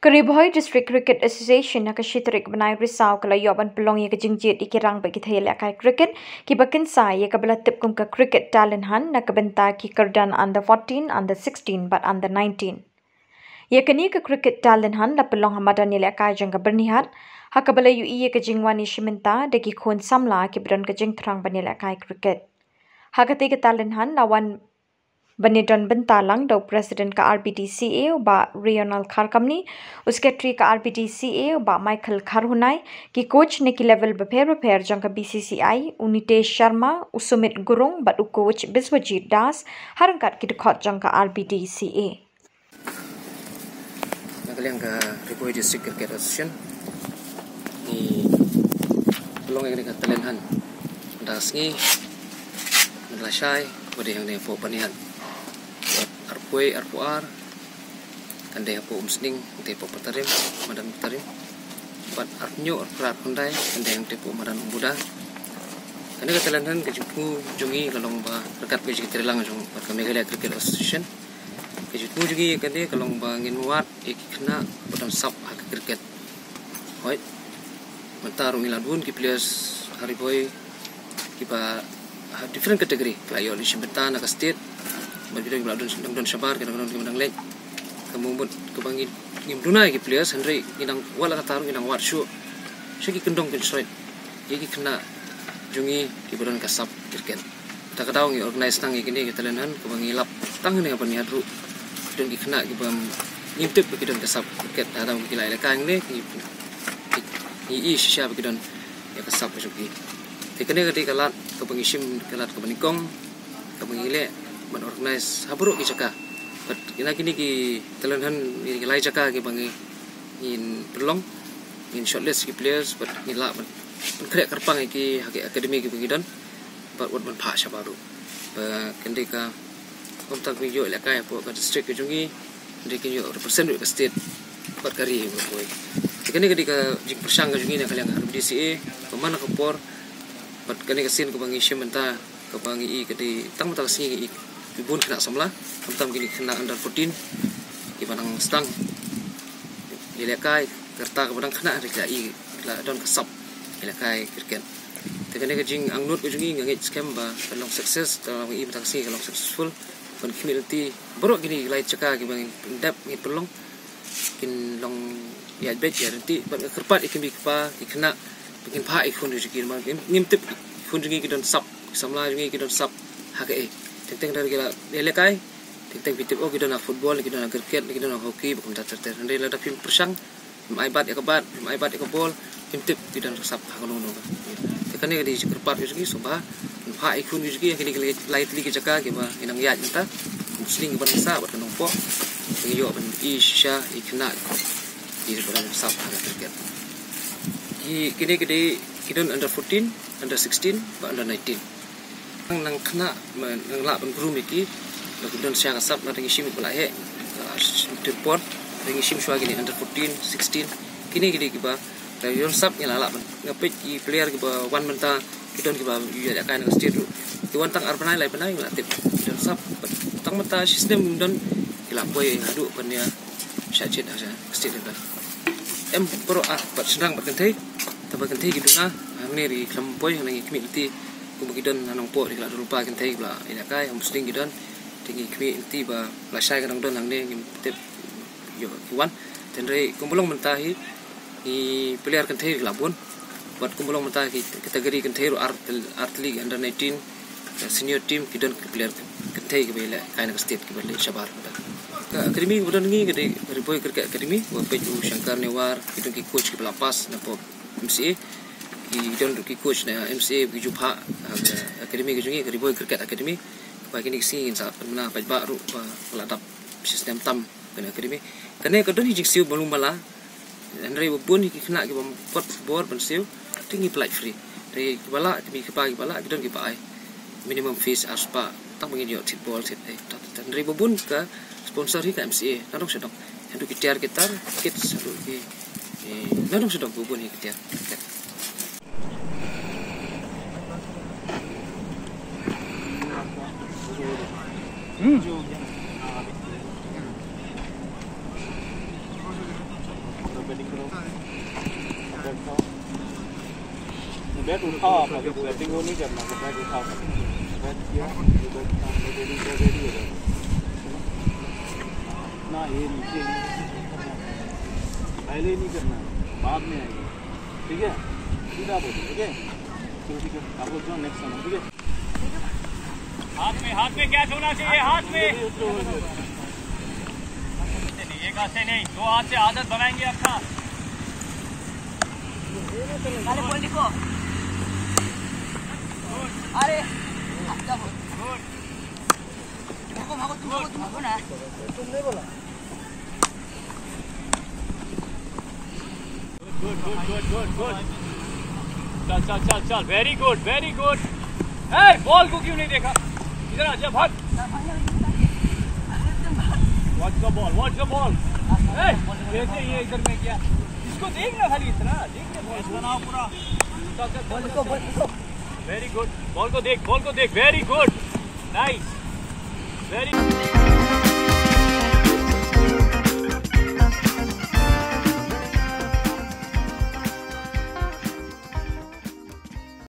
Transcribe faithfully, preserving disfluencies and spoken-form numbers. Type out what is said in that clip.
Ka Ri Bhoi District Cricket Association ha ka shi tarik bnai Risaw ka la ïoh ban pynlong ïa ka jingjied ïa ki rang bad ki thei ïalehkai cricket kiba kynsai ïa kaba la tip kum ka Cricket Talent Hunt na ka bynta ki kyrdan under fourteen, under sixteen bad under nineteen. Ïa kane ka Cricket Talent Hunt la pynlong ha madan ïalehkai jong ka Byrnihat ha kaba la ïohi ïa ka jingwan ïashim bynta da ki khun samla kiba don ka jingthrang ban ïalehkai cricket. Ha katei ka Talent Hunt la wan ban ïadon bynta lang da u President ka R B D C A u Bah Rionald Kharkamni, u Secretary ka R B D C A u Bah Michael Kharhunai, ki coach na ki level bapher bapher jong ka B C C I, u Nitesh Sharma, u Sumit Gurung bad u coach Biswajit Das ha ryngkat ki dkhot jong ka R B D C A. Na ka liang ka Ri Bhoi District Cricket Association ngi pynlong ïa kane ka Talent Hunt mynta ka sngi, mynta lashai, ba dei hangne hapoh Byrnihat. Arphew, arphew ar kan dei hapoh Umsning, kan dei hapoh Patarim, madan Patarim. Bad arphew hynñiew, arphew phra, arphew khyndai kan dei hangtei hapoh madan Umbuda. Kane ka Talent Hunt, ka jingthmu jong ngi ka long ba ryngkat bad ka jingtreilang jong ka Meghalaya Cricket Association, ka jingthmu jong ngi ïa kane ka long ba ngin wad ïa ki khynnah ba don sap ha ka cricket. Hooid, mynta ruh ngi la don ki players ha Ri Bhoi kiba ha different category ki la ïoh leit shim bynta na ka state. Bad ki don kiba la don, dang don shabar, ki dang don kiba dang leit. Ka mut kaba ngi, ngim duna ïa ki players, hynrei ngi dang wad, la katta ruh ngi dang wad shuh sha ki kyndong kynshoit ïa ki khynnah jong ngi kiba don ka sap cricket. Ta ka daw ngi organise tang ïa kine ki Talent Hunt kaba ngi lap tang hangne ha Byrnihat ruh. Don ki khynnah kiba ngim tip ba ki don ka sap cricket, ta ka daw ki la ïalehkai hangne, ngi, ngi, ngi ïohi shisha ba ki don ïa ka sap ka jong ki. Te kane ka dei ka lad kaba ngi shim, ka lad kaba nyngkong kaba ngi leh ban organise ha baroh ki jaka. Bad na kine ki Talent Hunt, ngi, ki lai jaka kiba ngi, ngin pynlong, ngin shortlist ki players bad ngin lah ban pynkhreh kyrpang ïa ki ha ki academy kiba ngi don bad wat ban phah shabar ruh. Ba kane ka, kumta kin ïoh ïalehkai hapoh ka district ka jong ngi, hynrei kin ïoh represent ruh ka state bad ka ri baroh kawei. Te kane ka dei ka jingpyrshang ka jong ngi na ka liang R B D C A ba man la ka por, bad kane ka sien kaba ngi shim mynta, kaba ngi i ka dei tang mynta ka sngi ngi i ki bun khynnah samla, khamtam kine ki khynnah under fourteen kiba nang sdang ïalehkai, ka rta kaba dang khynnah, hynrei ki la i, ki la don ka sap ïalehkai cricket. Te kane ka jingangnud ka jong ngi nga ngeit skhem ba kan long success, te ngi i mynta ka sngi ka long successful. Ban khmih lynti baroh kine ki lai jaka kiba ngin pyndep, ngin pynlong, kin long ïaid beit ïaid ryntih. Bad nga kyrpad ïa ki kmie ki kpa, ki khynnah, ba kin phah ïa ki khun ki jong ki, namar ngim, ngim tip ki khun jong ngi ki don sap, ki samla jong ngi ki don sap ha kaei. Teng teng da ki la ïalehkai, teng teng phi tip, oh, ki don ha football, ki don ha cricket, ki don ha hockey, ba kumta ter ter. Hynrei lada phim pyrshang, phim ai bat ïa ka bat, phim ai bat ïa ka ball, phim tip ki don ka sap ha kano kano ka. Te kane ka dei ka jingkyrpad ka jong ngi, sngewbha phin phah ïa ki khun ki jong ngi ha kine ki lai tylli ki jaka kiba ngi nang ïaid mynta, Umsning, Umsning ban sah bad ka Nongpoh, ba ngin ïoh ban i shisha ïa ki khynnah kiba don sap ha ka cricket. Ki, kine ki dei, ki don under fourteen, under sixteen bad under nineteen. Nang, nang khynnah, ma, nang lah ban groom ïa ki ba kin don shisha ka sap, lada ngi shim ba la heh, ah, shim tur por, lada ngi shim shuwa kine under fourteen, sixteen, kine ki dei kiba, lada ki don sap ngi la lah ban, nga peit ki player kiba wan mynta ki don kiba ïalehkai na ka state ruh. Ki wan tang ar bnai lai bnai ngi la tip ki don sap. Tang mynta shisnem ngim don, ki la poi haduh ban ïa shah jied ha ka state mynta. Em baroh ar, bad shynrang bad kynthei. Tang ba kynthei ki duna hangne ruh, khlem poi hangne, ngi khmih lynti kumba ki don ha Nongpoh ruh, ki la don lypa kynthei kiba la ïalehkai, ha Umsning ki don. Te ngi khmih lynti ba lashai ka dang don hangne, ngim tip ïoh ki wan. Hynrei kumba long mynta hi, ki player kynthei ki la bun. Bad kumba long mynta ki category kynthei ruh, ar tyl-, ar tylli ki under nineteen, ka senior team, ki don ki player kynthei kiba ïalehkai na ka state kiba leit shabar mynta. Ka academy kaba don ngi ka dei Ri Bhoi Cricket Academy, ba peit u Shankar Newar, ki don ki coach kiba la pass na pop M C A. Ki don ruh ki coach na M C A ba ki ju phah ha ka academy ka jong ngi, ka Ri Bhoi Cricket Academy. Ba kine ki sngi ngin sa pynbna paidbah ruh ba la dap shisnem tam kane ka academy. Kane ka don hi jingsiew ba lum ba la. Hynrei ba bun hi ki khynnah kiba kwah football ban siew, te ngi pynlait free. Hynrei kiba lah, ki kmie ki kpa kiba lah, ki don kiba ai minimum fees ar spah, tang ba ngin ïoh thied ball thied ei. Hynrei ba bun ka sponsor hi ka M C A, nadong shadong. Haduh ki tiar ki tar, kids, haduh ki, eh, nadong shadong ba bun hi ki tiar. Bat उठाओ आप, अभी बैटिंग वो नहीं करना, बैट उठाओ। बैट किया, ये बैट काम में रेडी, रेडी हो जाएगा। ना, ये नीचे नहीं करना। पहले ही नहीं करना है, बाद में आएगा। ठीक है, सीधा बोलो। ठीक है, चलो ठीक है, आप लोग जाओ नेक्स्ट टाइम। ठीक है, हाथ में, हाथ में कैच होना चाहिए, हाथ में। नहीं, एक हाथ से नहीं, दो हाथ से आदत बनाएंगे। अच्छा, अरे बॉल देखो। अरे, अच्छा बॉल। भागो, भागो, तुम भागो, तुम भागो ना। तुमने बोला। Good, good, good, good, good. चल, चल, चल, चल। Very good, very good. ए, बॉल को क्यों नहीं देखा? इधर आ जा, भाग। Watch the ball, watch the ball। ए, कैसे ये इधर में क्या? इसको देख ना खाली इतना, देख ना बॉल। बनाओ पूरा। चल, चल, चल, चल। Very good. बॉल को देख, बॉल को देख। Very good. Nice. Very good.